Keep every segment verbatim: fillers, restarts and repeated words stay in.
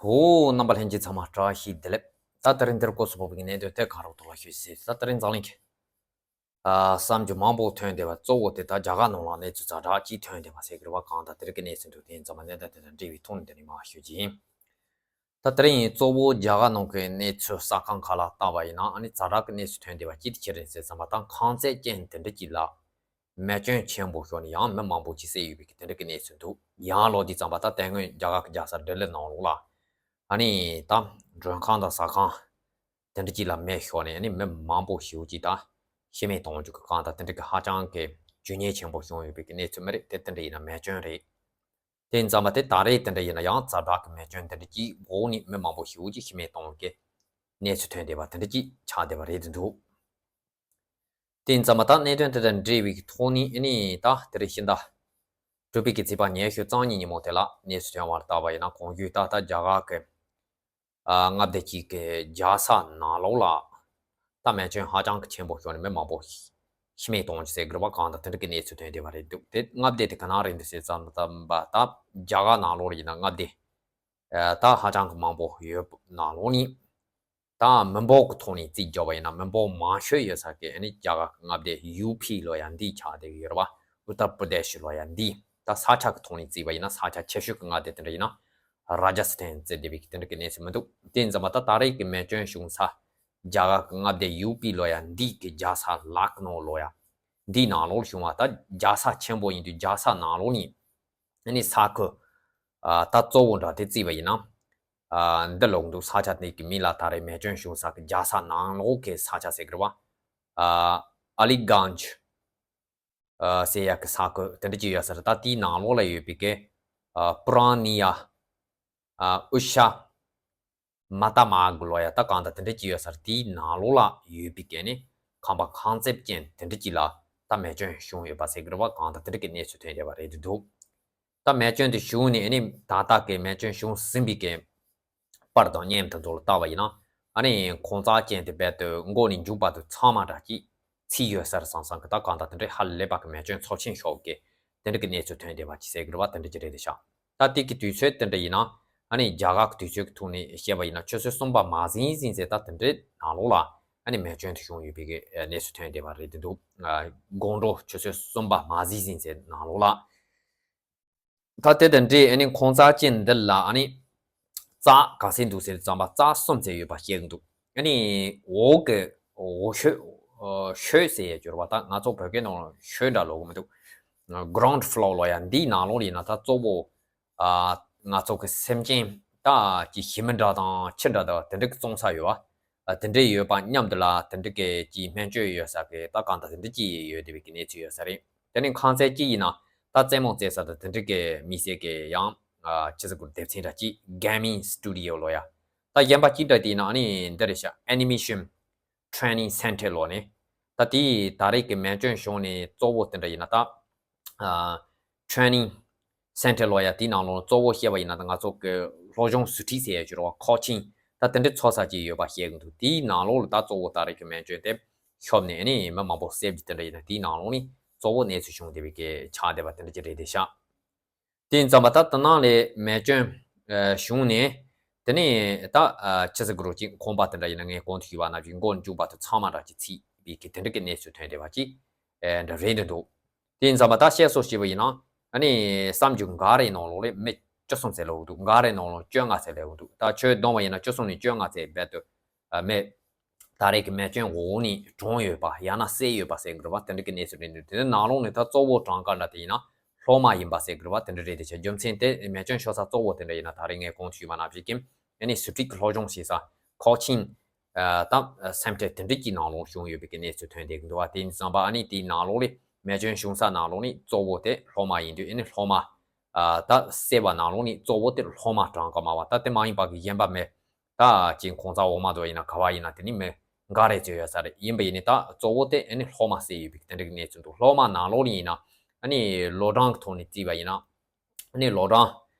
ཧོ། རྣམ་པ་ལྷན་རྒྱས་ཚང་མ་བཀྲ་ཤིས་བདེ་ལེགས། ད་དེ་རིང་འདིར་སྐོར་སུ་ཕོག་པའི་གནད་དོན་དེ་གང་རུང་ཐོག་ལ་ཞུས་ཟེར། ད་དེ་རིང་འཛམ་གླིང་གི་ཨ་བསམ་རྒྱུ་མང་པོ་ཐོན་བསྡད་པ་གཙོ་བོ་དེ་ད་རྒྱ་གར་ནང་ལ་གནས་ཚུལ་ཛ་དྲག་ཅིག་ཐོན་བསྡད་པ་ཟེར་གི་རེད་བ། གང་ལྟར་དེ་རིང་གི་གནས་ཚུལ་འདུག་དེ་ཡིན་ཙང་མ་གནད་དོན་དེ་དང་འབྲེལ་བའི་ཐོག་ནས་འདི་ནས་མར་ཞུ་རྒྱུ་ཡིན། ད་དེ་རིང་གཙོ་བོ་རྒྱ་གར་ནང་གི་གནས་ཚུལ་གསར་ཁང་ཁག་ལ་བལྟ་བ་ཡིན་ན། ཨ་ནི་ཛ་དྲག་གི་གནས་ཚུལ་ཐོན་བསྡད་པ་ཅི་སྟེ་ཁྱེད་རེད་ཟེར་ཙམ་པ་དང་། ཁང་བརྩེགས་ཅན་དེ་འདྲ་ཅིག་ལ་མེ་སྐྱོན་ཆེན་པོ་ཤོར་ནས་ཡང་མི་མང་པོ་ཅིག་བསད་ཡོད་པའི་དེ་འདྲ་གི་གནས་ཚུལ་འདུག་ཡང་ལོ་དེ་ཙམ་པ་ད་དེ་སྔོན་རྒྱ་གར་གྱི་རྒྱལ་ས་ལྡི་ལི་ནང་ལོགས་ལ་ཨ་ནི་ད་མགྲོན་ཁང་དང་ཟ་ཁང་དེ་འདྲ་ཅིག་ལ་མེ་ཤོར་ནས་ཨ་ནི་མི་མང་པོ་ཞེ་པོ་ཅིག་ད་ཤི་རྨས་གཏོང་རྒྱུ་གི་གང་ལྟར་དེ་འདྲ་གི་ཧ་ཅང་གི་རྒྱུ་ཉེན་ཆེན་པོ་བྱུང་ཡོད་པའི་གནས་ཚུལ་མ་རེད། དེ་དེ་འདྲ་ཡིན་ན་མེ་སྐྱོན་རེད། དེ་ཡིན་ཙང་མ་དེ་ད་རེས་དེ་འདྲ་ཡིན་ན་ཡང་ཛ་དྲག་གི་མེ་སྐྱོན་དེ་འདྲ་ཅིག་འོག་ནས་མི་མང་པོ་ཞེ་པོ་ཅིག་ཤི་རྨས་གཏོང་གི་གནས་ཚུལ་ཐོན་བསྡད་པ་དེ་འདྲ་ཅིག་ཆགས་བསྡད་པ་རེད་འདུག་དེ་ཡིན་ཙང་མ་ད་གནད་དོན་དེ་དང་འབྲེལ་བའི་ཐོག་ནས་ཨ་ནི་ད་དེ་རིང་ཕྱི་ཟླ་དྲུག་པའི་གི་ཚེས་པ་ཉི་ཤུ་རྩ་གཉིས་ཉིན་མོ་དེ་ལ་གནས་ཚུལ་ཐོན་པར་བལྟ་བ་ཡིན་ན། གོང་ཞུས་ད་ལྟ་རྒྱ་གར་གི་ཨ་མངའ་སྡེ་གཅིག་གི་རྒྱལ་ས་ནང་ལོགས་ལ་ད་མེ་སྐྱོན་ཧ་ཅང་གི་ཆེན་པོ་ཤོར་ནས་མི་མང་པོ་ཤི་རྨས་གཏོང་རྒྱུ་ཟེར་གི་རེད་བ། གང་ལྟར་དེ་འདྲ་གི་གནས་ཚུལ་ཐོན་བསྡད་པ་རེད་འདུག་དེ་མངའ་སྡེ་དེ་ག་ན་རེད་འདུག་ཟེར་ཙམ་པ་ད་རྒྱ་གར་ནང་ལོགས་ཡིན་ན་མངའ་སྡེ་ཨ་ད་ཧ་ཅང་གི་མང་པོ་ཡོད་ནང་ལོགས་ནས། ད་མི་འབོར་གྱི་ཐོག་ནས་རྩིས་རྒྱག་པ་ཡིན་ན་མི་འབོར་མང་ཤོས་ཡོད་ས་གི་ཨ་ནི་རྒྱ་གར་གྱི་མངའ་སྡེ་ཡུ་པི་ལོ་ཡ་འདི་ཆགས་བསྡད་ཀྱི་ཡོད་རེད་བ། ཨུ་ཏར་པྲ་དེ་ཤི་ལོ་ཡ་འདི། ད་ས་ཆ་གི་ཐོག་ནས་བརྩིས་པ་ཡིན་ན་ས་ཆ་ཆེ་ཤོས་ཀྱི་མངའ་སྡེ་དེ་འདྲ་ཡིན་ན་ར་ཇ་སི་ཐན་ཟེར་བསྡད་པའི་དེ་འདྲ་གི་གནས་ཚུལ་མི་འདུག་དེ་ཡིན་ཙང་མ་ད་ད་རེས་ཀྱི་མེ་སྐྱོན་བྱུང་ས་རྒྱ་གར་གྱི་མངའ་སྡེ་ཡུ་པི་ལོ་ཡ་འདི་གི་རྒྱལ་ས་ལ་ཁི་ནོ་ལོ་ཡ་འདིའི་ནང་ལོགས་བྱུང་བ། ད་རྒྱལ་ས་ཆེན་པོ་ཡིན་དུས་རྒྱལ་ས་ནང་ལོགས་ནས་ཨ་ནི་ས་ཁུལ་ཨ་ད་གཙོ་བོ་འདྲ་དེ་བརྩིས་པ་ཡིན་ན། ཨ་འདི་ལོགས་འདུག་ས་ཆ་དེ་གི་མིང་ལ་ད་རེས་མེ་སྐྱོན་བྱུང་ས་གི་རྒྱལ་ས་ནང་ལོགས་ཀྱི་ས་ཆ་ཟེར་གི་རེད་བ། ཨ་ཨ་ལི་གྷན་ཇི་ཨ་ཟེར་ཡ་གི་ས་ཁུལ་དེ་འདྲ་ཅིག་ཡོད་ས་རེད། ད་དེའི་ནང་ལོགས་ལ་ཡོད་པའི་གི་ཨ་པུ་ར་ནི་ཡ་ཨ་ཨུ་ཤ་མ་ཏ་མ་གུ་ལོ་ཡ་ད་གང་ལྟར་དེ་འདྲ་ཅིག་ཡོད་ས་རེད། དེའི་ནང་ལོགས་ལ་ཡོད་པའི་གི་ནི་ཁང་པ་ཁང་བརྩེགས་ཅན་དེ་འདྲ་ཅིག་ལ་ད་མེ་སྐྱོན་བྱུང་ཡོད་པ་ཟེར་གི་རེད་བ། གང་ལྟར་དེ་འདྲ་གི་གནས་ཚུལ་ཐོན་བསྡད་པ་རེད་འདུག་ད་མེ་སྐྱོན་དེ་བྱུང་ནས་ཨ་ནི་ད་ལྟ་གི་མེ་སྐྱོན་བྱུང་ཟིན་པའི་གི་པར་དང་བརྙན་དེ་ཚོ་ལ་བལྟ་བ་ཡིན་ན། ཨ་ནི་ཁོང་ཚ་ཅན་དེ་རྦད་དེ་མགོ་ནས་མཇུག་བར་དུ་ཚང་མ་འདྲ་ཅིག་ཚིག་ཡོད་ས་རེད་བསམ་བསམ་གི། ད་གང་ལྟར་དེ་འདྲའི་ཧ་ལས་པ་གི་མེ་སྐྱོན་ཚབས་ཆེན་ཤོར་གི་དེ་འདྲ་གི་གནས་ཚུལ་ཐོན་བསྡད་པ་ཅིག་ཟེར་གི་རེད་བ། དེ་འདྲ་ཅིག་རེད་དེ་ཤག་ད་དེ་གི་དུས་ཚོད་དེ་འདྲ་ཡིན་ན་ཨ་ནི་རྒྱ་གར་གི་དུས་ཚོད་ཀྱི་ཐོག་ནས་བཤད་པ་ཡིན་ན་ཆུ་ཚོད་གསུམ་པ་མ་ཟིན་ཟིན་ཚེ་ད་དེ་འདྲའི་ནང་ལོགས་ལ་ཨ་ནི་མེ་སྐྱོན་དེ་བྱུང་ཡོད་པའི་གི་གནས་ཚུལ་ཐོན་བསྡད་པ་རེད་དེ་འདུག་དགོང་དྲོ་ཆུ་ཚོད་གསུམ་པ་མ་ཟིན་ཟིན་ཚེ་ནང་ལོགས་ལ། ད་དེ་དང་འདྲའི་ཨ་ནི་ཁོང་ཚ་ཅན་འདི་ལ་ཨ་ནི་རྩ་ག་ཚད་འདུག་ཟེར་ཙམ་པ་རྩ་གསུམ་ཚད་ཡོད་པ་བཤད་ཀྱི་འདུག་ཨ་ནི་འོག་གི་འོག་ཤོད་ཨ་ཤོད་ཟེར་ཡ་སྦྱོར་བ་ད་ང་ཚོ་བོད་སྐད་ནང་ཤོད་འདྲ་ལོག་གི་མི་འདུག ground floor ལོ་ཡ་འདིའི་ནང་ལོགས་ཡིན་ན་ད་གཙོ་བོ་ཨ་ང་ཚོ་གི་སེམས་ཅན་ད་ཅི་ཞི་མི་འདྲ་དང་ཁྱི་འདྲ་དང་དེ་འདྲ་གི་བཙོང་ས་ཡོད་བ། ཨ་དེ་འདྲ་ཡོད་པ་མཉམ་དུ་ལ་དེ་འདྲ་གི་ཅི་སྨན་བཅོས་ཡོད་ས་གི་ད་གང་ལྟར་དེ་འདྲ་ཅི་ཡོད་བསྡད་པའི་གི་གནས་ཚུལ་ཡོད་ས་རེད། དེ་ནས་ཁང་ཚན་གཅིག་ཡིན་ན་ད་རྩེད་མོ་རྩེ་ས་དང་དེ་འདྲ་གི་མི་སེར་གི་ཡང་ཨ་ཆི་ཟེར་དགོས་སྡེབ་ཚན་འདྲ་ཅིག gaming studio ལོ་ཡ། ད་གཞན་པ་གཅིག་འདྲ་དེ་ཡིན་ན་ཨ་ནི་འདི་རེད་ཤག animation training center ལོ་ནས། ད་དེ་ད་རེས་ཀྱི་མེ་སྐྱོན་བྱུང་ནས་གཙོ་བོ་དེ་འདྲ་ཡིན་ན་ད་ཨ་training center ལོ་ཡ་དེའི་ནང་ལོགས་གཙོ་བོ་བཤད་པ་ཡིན་ན་ད་ང་ཚོ་གི་སློབ་སྦྱོང་ཟུར་ཁྲིད་ཟེར་ཡ་ཅིག་རེད་བ། coaching ད་དེ་འདྲ་འཚོགས་ས་ཅིག་ཡོད་པ་བཤད་གི་འདུག་དེའི་ནང་ལོགས་ལ་ད་གཙོ་བོ་ད་རེས་ཀྱི་མེ་སྐྱོན་དེ་ཤོར་ནས་ཨ་ནི་མི་མང་པོ་བསད་རྒྱུ་དེ་འདྲ་ཡིན་ན་དེའི་ནང་ལོགས་ནས་གཙོ་བོ་གནས་ཚུལ་བྱུང་བསྡད་པའི་གི་ཆགས་བསྡད་པ་དེ་འདྲ་ཅིག་རེད་དེ་ཤག་དེ་ཡིན་ཙམ་པ་ད་ད་ནང་ལས་མེ་སྐྱོན་ཨ་བྱུང་ནས་དེ་ནས་ད་ཨ་ཆི་ཟེར་དགོས་རེད། ཅིག་ཁང་པ་དེ་འདྲ་ཡིན་ན་ངས་གོང་དུ་ཞུས་པ་ནང་བཞིན་མགོ་ནས་མཇུག་བར་དུ་ཚང་མ་འདྲ་ཅིག་ཚིག་པའི་གི་དེ་འདྲ་གི་གནས་ཚུལ་ཐོན་བསྡད་པ་ཅིག་ཨ་འདྲ་རེད་འདུག་དེ་ཡིན་ཙམ་པ་ད་བཤད་སྲོལ་ཞིག་ཡིན་ན་ཨ་ནི་བསམ་རྒྱུ་འགའ་རེའི་ནང་ལོགས་ལས་མི་བཅུ་གསུམ་ཚེ་ལོག་འདུག་འགའ་རེའི་ནང་ལོགས་བཅོ་ལྔ་ཚེ་ལོག་འདུག་ད་ཆོས་བསྡོམས་པ་ཡིན་ན་བཅུ་གསུམ་ནས་བཅོ་ལྔ་ཚེ་རྦད་དེ་ཨ་མི་ད་རེས་ཀྱི་མེ་སྐྱོན་འོག་ནས་གྲོངས་ཡོད་པ་ཡང་ན་བསད་ཡོད་པ་ཟེར་གི་རེད་བ། དེ་འདྲ་གི་གནས་ཚུལ་རེད་འདུག་དེ་ནང་ལོགས་ནས་ད་གཙོ་བོ་གྲངས་ཀ་འདྲ་དེ་ཡིན་ན་སློབ་མ་ཡིན་པ་ཟེར་གི་རེད་བ། དེ་འདྲ་རེད་དེ་བྱས་རྒྱུ་མཚན་དེ་མེ་སྐྱོན་ཤོར་ས་གཙོ་བོ་དེ་འདྲ་ཡིན་ན་ད་རེས་ངས་གོང་དུ་ཞུས་པ་ནང་བཞིན་གྱི་ཨ་ནི་ཟུར་ཁྲིད་ཀྱི་སློབ་སྦྱོང་བྱེད་ས་coaching ཨ་ད་ཨ་སེམས་ཁྲལ་དེ་འདྲ་གྱི་ནང་ལོགས་བྱུང་ཡོད་པའི་གི་གནས་ཚུལ་ཐོན་བསྡད་ཀྱི་འདུག་བ། དེ་ཡིན་ཙམ་པ་ཨ་ནི་དེའི་ནང་ལོགས་ལས་མེ་སྐྱོན་བྱུང་ས་ནང་ལོགས་ནས་གཙོ་བོ་དེ་སློབ་མ་ཡིན་དུས་ཨ་ནི་སློབ་མ་ཨ་ད་བསད་པ་ནང་ལོགས་ནས་གཙོ་བོ་དེ་སློབ་མ་གྲངས་ཀ་མང་བ། ད་དེ་མ་ཡིན་པ་གི་གཞན་པ་མི་ད་ཅིག་ཁང་ཚན་འོག་མ་དུ་ཡིན་ན་ག་བ་ཡིན་ན་དེ་ནི་མི་འགའ་རེ་ཚོད་ཡོད་ས་རེད། ཡིན་པ་ཡིན་ནི་ད་གཙོ་བོ་དེ་ཨ་ནི་སློབ་མ་བསད་ཡོད་པའི་དེ་འདྲ་གི་གནས་ཚུལ་འདུག་སློབ་མ་ནང་ལོགས་ནས་ཡིན་ན་ཨ་ནི་ལོ་གྲངས་ཀྱི་ཐོག་ནས་བརྩིས་པ་ཡིན་ན་ཨ་ནི་ལོ་གྲངས་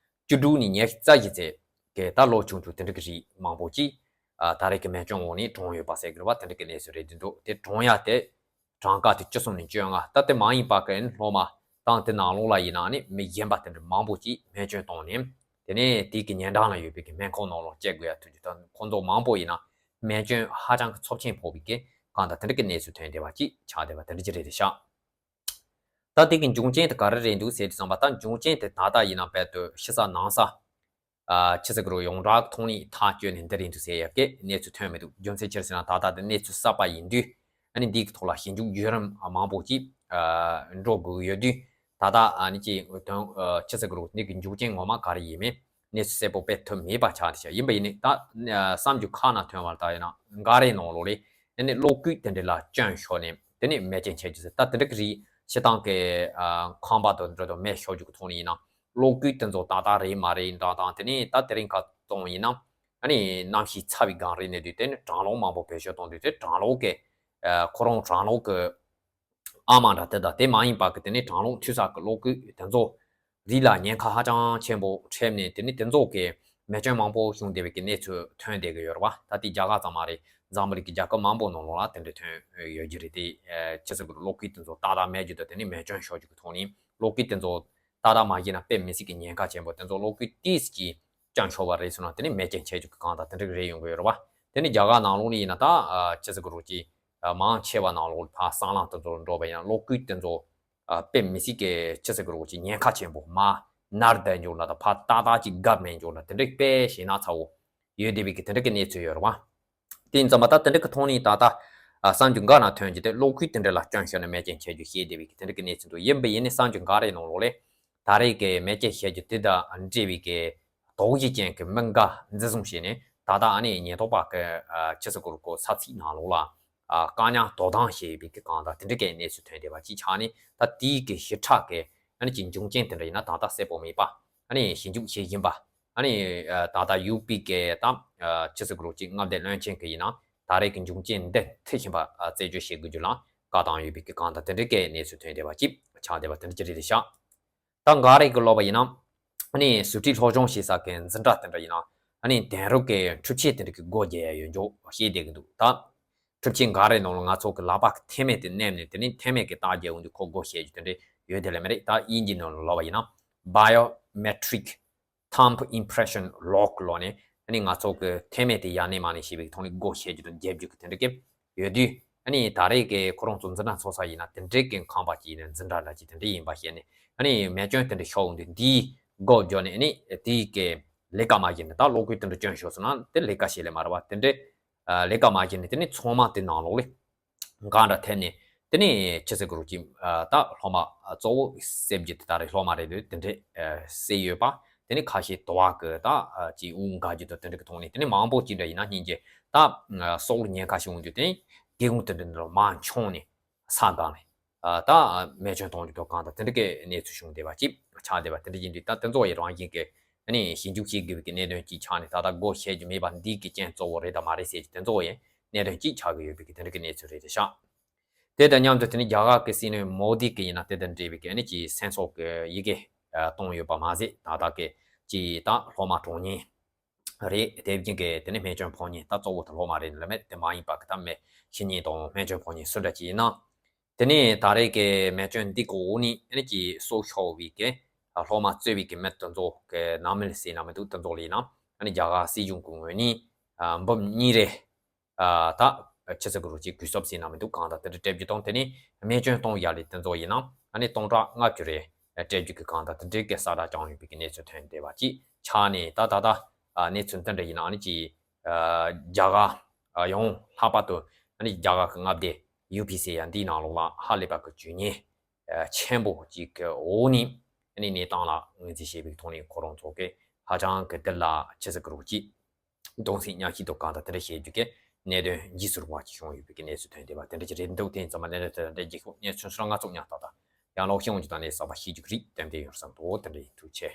བཅུ་དྲུག་ནས་ཉི་ཤུ་རྩ་བཞི་ཚེ་གི་ད་ལོ་ཆུང་ཆུང་དེ་འདྲ་གི་རིགས་མང་པོ་ཅིག་ཨ་ད་རེས་ཀྱི་མེ་སྐྱོན་འོག་ནས་གྲོངས་ཡོད་པ་ཟེར་གི་རེད་བ། དེ་འདྲ་གི་གནས་ཚུལ་རེད་འདུག་དེ་གྲོངས་ཡ་དེ་གྲངས་ཀ་དེ་བཅུ་གསུམ་ནས་བཅོ་ལྔ། ད་དེ་མ་ཡིན་པ་གི་ཨ་ནི་སློབ་མ་དང་དེ་ནང་ལོགས་ལ་ཡིན་ན་ཨ་ནི་མི་གཞན་པ་དེ་འདྲ་མང་པོ་ཅིག་མེ་སྐྱོན་བཏང་ནས་ དེ་ནས་དེ་གི་ཉེ་འགྲམ་ལ་ཡོད་པའི་གི་སྨན་ཁང་ནང་ལ་སྐྱེལ་དགོས་ཡ་ཐུག་རྒྱུ་དང་། ཁོང་ཚོ་མང་པོ་ཡིན་ན་རྨས་སྐྱོན་ཧ་ཅང་གི་ཚབས་ཆེན་ཕོག་པའི་གི་གང་ལྟར་དེ་འདྲ་གི་གནས་ཚུལ་ཐོན་བསྡད་པ་ཅིག་ཆགས་བསྡད་པ་དེ་འདྲ་ཅིག་རེད་ཤག་ད་དེ་གི་འབྱུང་རྐྱེན་དེ་ག་རེ་རེད་འདུག་ཟེར་དུས་ཙམ་པ། ད་འབྱུང་རྐྱེན་དེ་ད་ལྟ་ཡིན་ན་རྦད་དེ་ཕྱི་ས་ནང་ས། ཨ། ཕྱི་ས་གི་རུ་ཡོངས་གྲགས་ཐོག་ནས་ཐག་གཅོད་ནས་འདི་རེད་འདུག་ཟེར་ཡ་གི་གནས་ཚུལ་ཐོན་མི་འདུག་རྒྱུ་མཚན་ཅི་རེད་ཟེར་ན། ད་ལྟ་དེ་གནས་ཚུལ་གསར་པ་ཡིན་དུས། ཨ་ནི་འདི་གི་ཐོག་ལ་ཞིབ་འཇུག་བརྒྱུད་རིམ་མང་པོ་ཅིག་ཨ། འགྲོ་དགོས་ཀྱི་ཡོད་དུས། ད་ལྟ་ཨ་ནི་ཅིག་དོན། ཨ། ཕྱི་ས་གི་རུ་འདི་གི་འབྱུང་རྐྱེན་ངོ་མ་ག་རེ་ཡིན་མིན་གནས་ཚུལ་གསལ་པོ་དཔེ་ཐོན་མེད་པ་ཆགས་བསྡད་ཤག་ཡིན་པ་ཡིན་ནའི་ད་ཨ། གསར་འགྱུར་ཁག་ནང་ཐོན་པ་ལྟར་ཡིན་ན། འགའ་རེའི་ནང་ལོགས་ལ་ཨ་ནི་གློག་སྐུད་དེ་འདྲ་ལ་སྐྱོན་ཤོར་ནས་དེ་ནས་རྨས་སྐྱོན་བྱེད་རྒྱུ་ཟེར། ད་དེ་འདྲ་གི་རིགས་སྤྱིར་བཏང་གི་ཨ། ཁང་པ་དང་འདྲ་དང་མེ་ཤོར་རྒྱུ་གི་ཐོག་ནས་ཡིན་ན། གློག་སྐུད་དེ་ཚོ་ཏག་ཏག་རེད་མ་རེད་འདྲ་དང་། དེ་ནས་ད་དེ་རིང་ཁ་སང་ཡིན་ན་ཨ་ནི་གནམ་གཤིས་ཚ་བའི་སྒང་རེད་ནས་དུས། དེ་ནས་གྲང་གློག་མང་པོ་བེད་སྤྱོད་གཏོང་དུས། དེ་གྲང་གློག་གི་ཨ། ཁོ་རང་གྲང་གློག་གི་ཨ་མ་འདྲ་དེ་དང་། དེ་མ་ཡིན་པ་གི་དེ་ནས་གྲང་གློག་འཐུང་ས་གི་གློག་སྐུད་དེ་ཚོ་རིགས་ལ་ཉེན་ཁ་ཧ་ཅང་ཆེན་པོ་འཕྲད་ནས། དེ་ནས་དེ་ཚོ་གི་རྨས་སྐྱོན་མང་པོ་བྱུང་བསྡད་པའི་གི་གནས་ཚུལ་ཐོན་བསྡད་ཀྱི་ཡོད་རེད་བ། ད་དེ་རྒྱ་གར་ཙམ་མ་རེད། འཛམ་བུ་གླིང་གི་རྒྱལ་ཁབ་མང་པོ་ནང་ལོགས་ལ་དེ་འདྲ་ཐོན་ཡོད་ཀྱི་རེད། དེ་ཨ། ཕྱི་ས་གི་གློག་སྐུད་དེ་ཚོ་ཏག་ཏག་མེད་རྒྱུ་དང་། དེ་ནས་རྨས་སྐྱོན་ཤོར་རྒྱུ་གི་ཐོག་ནས། གློག་སྐུད་དེ་ཚོ་ཏག་ཏག་མ་བཞག་ན་དཔེ་མི་སྲིད་ཀྱི་ཉེན་ཁ་ཆེན་པོ། དེ་ཚོ་གློག་སྐུད་ཏོག་ཙམ་ཅིག་སྐྱོན་ཤོར་བ་རེད་ཟེར་ན། དེ་ནས་རྨས་སྐྱོན་བྱེད་རྒྱུ་གི་གང་ལྟར་དེ་འདྲ་རེད་ཡོང་གི་ཡོད་རེད་བ། དེ་ནས་རྒྱ་གར་ནང་ལོགས་ནས་ཡིན་ན། ད་ཨ། ཕྱི་ས་གི་རུ་ཅིག་ཨ། མང་ཆེ་བ་ནང་ལོགས་ཕར་སྲང་ལམ་དེ་ཚོར་འགྲོ་བ་ཡིན་ན། གློག་སྐུད་དེ་ཚོ་ཨ། དཔེ་མི་སྲིད་ཀྱི་ཕྱི་ས་གི་རུ་ཅིག་ཉེན་ཁ་ཆེན་པོ། མར་ནར་བསྡད་འཇོག་ན་དང་། ཕར་ཏག་ཏག་ཅིག་བརྒྱབ་མེད་འཇོག་ན། དེ་འདྲ་དཔེ་ཞེ་ན་ཚ་བོ་ཡོད་བསྡད་པའི་གི་དེ་འདྲ་གི་གནས་ཚུལ་ཡོད་རེད་བ། དེ་ཡིན་ཙམ་པ་ད་དེ་འདྲ་གི་ཐོག་ནས་ད་ལྟ་ཨ། གསར་འགྱུར་འགའ་ནང་ཐོན་རྒྱུ་དེ། གློག་སྐུད་དེ་འདྲ་ལ་སྐྱོན་ཤོར་ནས་རྨས་སྐྱོན་བྱེད་རྒྱུ་བཤད་བསྡད་པའི་གི་དེ་འདྲ་གི་གནས་ཚུལ་འདུག་ཡིན་པ་ཡིན་ནའི་གསར་འགྱུར་འགའ་རེའི་ནང་ལོགས་ལ་ད་རེས་ཀྱི་རྨས་སྐྱོན་བྱེད་རྒྱུ་དེ་དང་འབྲེལ་བའི་གི་དོགས་གཞི་ཅན་གྱི་མི་འགའ་འཛིན་བཟུང་བྱས་ནས། ད་ལྟ་ཨ་ནི་ཉེན་རྟོག་པ་གི་ཨ། ཕྱི་ས་གི་རུ་ཀོ་ས་ཚིགས་ནང་ལོགས་ལ་ཨ། བཀག་ཉར་དོ་དམ་བྱས་ཡོད་པའི་གི་གང་ལྟར་དེ་འདྲ་གི་གནས་ཚུལ་ཐོན་བསྡད་པ་ཅིག་ཆགས་ནས། ད་དེའི་གི་ཞིབ་ཕྲ་གི་ཨ་ནི་ཅིག་འབྱུང་རྐྱེན་དེ་འདྲ་ཡིན་ན་ད་ལྟ་གསལ་པོ་མེད་པ། ཨ་ནི་ཞིབ་འཇུག་བྱེད་བཞིན་པ། ཨ་ནི་ཨ། ད་ལྟ་ཡུ་པི་གི་ད་ཨ། ཕྱི་ས་གི་རུ་ཅིག་མངའ་སྡེ་བློན་ཆེན་གི་ཡིན་ན། ད་རེས་ཀྱི་འབྱུང་རྐྱེན་འདི་འཐུས་ཤིང་བ་ཨ། རྩད་གཅོད་བྱེད་དགོས་རྒྱུ་ལ་བཀའ་བཏང་ཡོད་པའི་གི་གང་ལྟར་དེ་འདྲ་གི་གནས་ཚུལ་ཐོན་བསྡད་པ་ཅིག་ཆགས་བསྡད་པ་དེ་འདྲ་ཅིག་རེད་ཤག་ད་འགའ་རེ་གི་ལབ་པ་ཡིན་ན། ཨ་ནི་ཟུར་ཁྲིད་སློབ་སྦྱོང་བྱེད་ས་གི་འཛིན་གྲྭ་དེ་འདྲ་ཡིན་ན། ཨ་ནི་དེང་རབས་ཀྱི་འཕྲུལ་ཆས་དེ་འདྲ་གི་སྒོ་རྒྱག་ཡ་ཡོད་འཇོག་བཤད་བསྡད་ཀྱི་འདུག་ད་འཕྲུལ་ཆས་འགའ་རེ་ནང་ལ་ང་ཚོ་གི་ལག་པ་གི་མཐེབ་མོ་དེ་མནན་ནས། དེ་ནས་མཐེབ་མོ་གི་རྟགས་རྒྱག་འོང་དུས་ཁོ་སྒོ་ཕྱེ་རྒྱུ་དེ་འདྲ་ཡོད་དེ་ལས་མ་རེད། ད་དབྱིན་ཇིའི་ནང་ལ་ལབ་པ་ཡིན་ན། Biometric Thumb Impression Lock ལབ་ནས། ཨ་ནི་ང་ཚོ་གི་མཐེབ་མོ་དེ་ཡར་ནས་མར་ནས་བྱས་པའི་ཐོག་ནས་སྒོ་ཕྱེ་རྒྱུ་དང་རྒྱག་རྒྱུ་གི་དེ་འདྲ་གི་ཡོད་དུས། ཨ་ནི་ད་རེས་ཀྱི་ཁོ་རང་ཚོ་འཛིན་གྲྭ་འཚོགས་ས་ཡིན་ན། དེ་འདྲའི་གི་ཁང་པ་ཅིག་ཡིན་ན། འཛིན་གྲྭ་འདྲ་ཅིག་དེ་འདྲ་ཡིན་པ་བཤད་ནས། ཨ་ནི་རྨས་སྐྱོན་དེ་འདྲ་ཤོར་འོང་དུས་འདིའི་སྒོ་བརྒྱབ་ནས། ཨ་ནི་དེའི་གི་ལས་ཀ་མ་བྱས་ན། ད་གློག་སྐུད་དེ་འདྲ་སྐྱོན་ཤོར་སོང་ན་དེ་ལས་ཀ་བྱེད་ལེ་མ་རེད་བ། དེ་འདྲའི་ཨ། ལས་ཀ་མ་བྱས་ནས། དེ་ནས་ཚང་མ་དེ་ནང་ལོགས་ལ་འགག་འདྲ་ཐེབས་ནས། དེ་ནས་ཕྱི་ས་གི་རུ་ཅིག་ཨ། ད་སློབ་མ་གཙོ་བོ་བསད་རྒྱུ་དེ་ད་རེས་སློབ་མ་རེད་འདུག་དེ་འདྲ་ཨ། བསད་ཡོད་པ། དེ་ནས་ཁ་ཤས་དུ་བ་གི་ད་ཨ། ཅིག་དབུགས་འགག་རྒྱུ་དང་དེ་འདྲ་གི་ཐོག་ནས། དེ་ནས་མང་པོ་ཅིག་འདྲ་ཡིན་ན་སྙིང་རྗེ་ད་ཨ། སྲོག་ལ་ཉེན་ཁ་བྱུང་དུས། དེ་ནས་སྒེའུ་ཁུང་དེ་འདྲ་ནང་ལ་མར་མཆོངས་ནས་ས་སྒང་ལ་ཨ། ད་རྨས་སྐྱོན་གཏོང་རྒྱུ་དང་གང་དང་དེ་འདྲ་གི་གནས་ཚུལ་བྱུང་བསྡད་པ་ཅིག་ཆགས་བསྡད་པ་དེ་འདྲ་ཡིན་དུས། ད་དེ་ཚོ་ཡི་རང་བཞིན་གྱི་ཨ་ནི་ཞིབ་འཇུག་བྱེད་དགོས་པའི་གནད་དོན་ཅིག་ཆགས་ནས། ད་ལྟ་སྒོ་ཕྱེ་རྒྱུ་མེད་པ་འདི་གི་རྐྱེན་གཙོ་བོ་རེད་དམ་མ་རེད་ཟེར་རྒྱུ་དེ་ཚོ་ཡི་གནད་དོན་ཅིག་ཆགས་ཀྱི་ཡོད་པའི་གི་དེ་འདྲ་གི་གནས་ཚུལ་རེད་ཤག་དེ་དང་མཉམ་དུ་དེ་ནི་རྒྱ་གར་གྱི་སྲིད་བློན་མོ་དི་གི་ཡིན་ན། དེ་དང་འབྲེལ་བའི་གི་ཨ་ནི་ཅིག་སེམས་སོགས་ཀྱི་ཡི་གེ་ཨ། གཏོང་ཡོད་པ་མ་ཟད། ད་ལྟ་གི་ཅིག་ད་སློབ་མ་གྲོངས་མཁན་རེད། དེ་བཞིན་གི་དེ་ནི་རྨས་སྐྱོན་ཕོག་མཁན། ད་གཙོ་བོ་དེ་སློབ་མ་རེད་ལ་མེད། དེ་མ་ཡིན་པ་གི་ད་མི་ཤི་མཁན་དང་རྨས་སྐྱོན་ཕོག་མཁན་སུ་འདྲ་ཅིག་ཡིན་ན། དེ་ནས་ད་རེས་ཀྱི་རྨས་སྐྱོན་འདི་གི་འོག་ནས་ཨ་ནི་ཅིག་སྲོག་ཤོར་བའི་གི་ཨ། སློབ་མ་གཙོས་པའི་གི་མི་དེ་ཚོ་གི་ནང་མི་ཟེར་ན་མི་འདུག་དེ་ཚོ་ལ་ཡིན་ན། ཨ་ནི་རྒྱ་གར་སྲིད་གཞུང་གི་ངོས་ནས་ཨ། འབུམ་གཉིས་རེ་ཨ། ད་ཕྱི་ས་གི་རུ་ཅིག་གུས་ཞབས་ཟེར་ན་མི་འདུག་གང་ལྟར་དེ་འདྲ་སྤྲད་རྒྱུ་དང་། དེ་ནས་རྨས་སྐྱོན་གཏོང་ཡ་ལས་དེ་ཚོ་ཡིན་ན་ཨ་ནི་སྟོང་ཕྲག་ལྔ་བཅུ་རེ་སྤྲད་རྒྱུ་གི་གང་ལྟར་དེ་འདྲའི་གི་གསལ་བསྒྲགས་བྱུང་ཡོད་པའི་གི་གནས་ཚུལ་ཐོན་བསྡད་པ་ཅིག་ཆགས་ནས། ད་ད་ལྟ་ཨ། གནས་ཚུལ་འདི་འདྲ་ཡིན་ན་ཨ་ནི་ཅིག་ཨ། རྒྱ་གར་ཨ། ཡང་ལྷག་པར་དུ་ཨ་ནི་རྒྱ་གར་གི་མངའ་སྡེ་ཡུ་པི་ཟེར་ཡ་འདིའི་ནང་ལོགས་ལ་ཧ་ལས་པ་གི་བྱུས་ཉེས་ཨ། ཆེན་པོ་ཅིག་གི་འོག་ནས་ཨ་ནི་གནས་སྟངས་ལ་ངོས་འཛིན་བྱས་པའི་ཐོག་ནས། ཁོ་རང་ཚོ་གི་ཧ་ཅང་གི་དེ་ལ་ཕྱི་ས་གི་རུ་ཅིག་གདུང་སེམས་མཉམ་སྐྱེད་དང་གང་དང་དེ་འདྲ་བྱེད་རྒྱུ་གི་གནད་དོན་འཇིགས་སུ་རུང་བ་ཅིག་བྱུང་ཡོད་པའི་གི་གནས་ཚུལ་ཐོན་བསྡད་པ་དེ་འདྲ་ཅིག་རེད་འདུག་དེ་ཡིན་ཙང་མ་གནད་དོན་དེ་འདྲ་རྒྱལ་ཁབ་གནས་ཚུལ་སོགས་ལ་ང་ཚོ་ཉར་ཐག་དང་ཡང་ལོག་ཤེས་འོང་རྒྱུ་དང་ནས་གསར་པ་ཤེས་རྒྱུ་གི་རིགས་ཏན་ཏན་ཡོང་བསམ་འདུག་དེ་འདྲ་ཡིན། ཐུགས་རྗེ་ཆེ།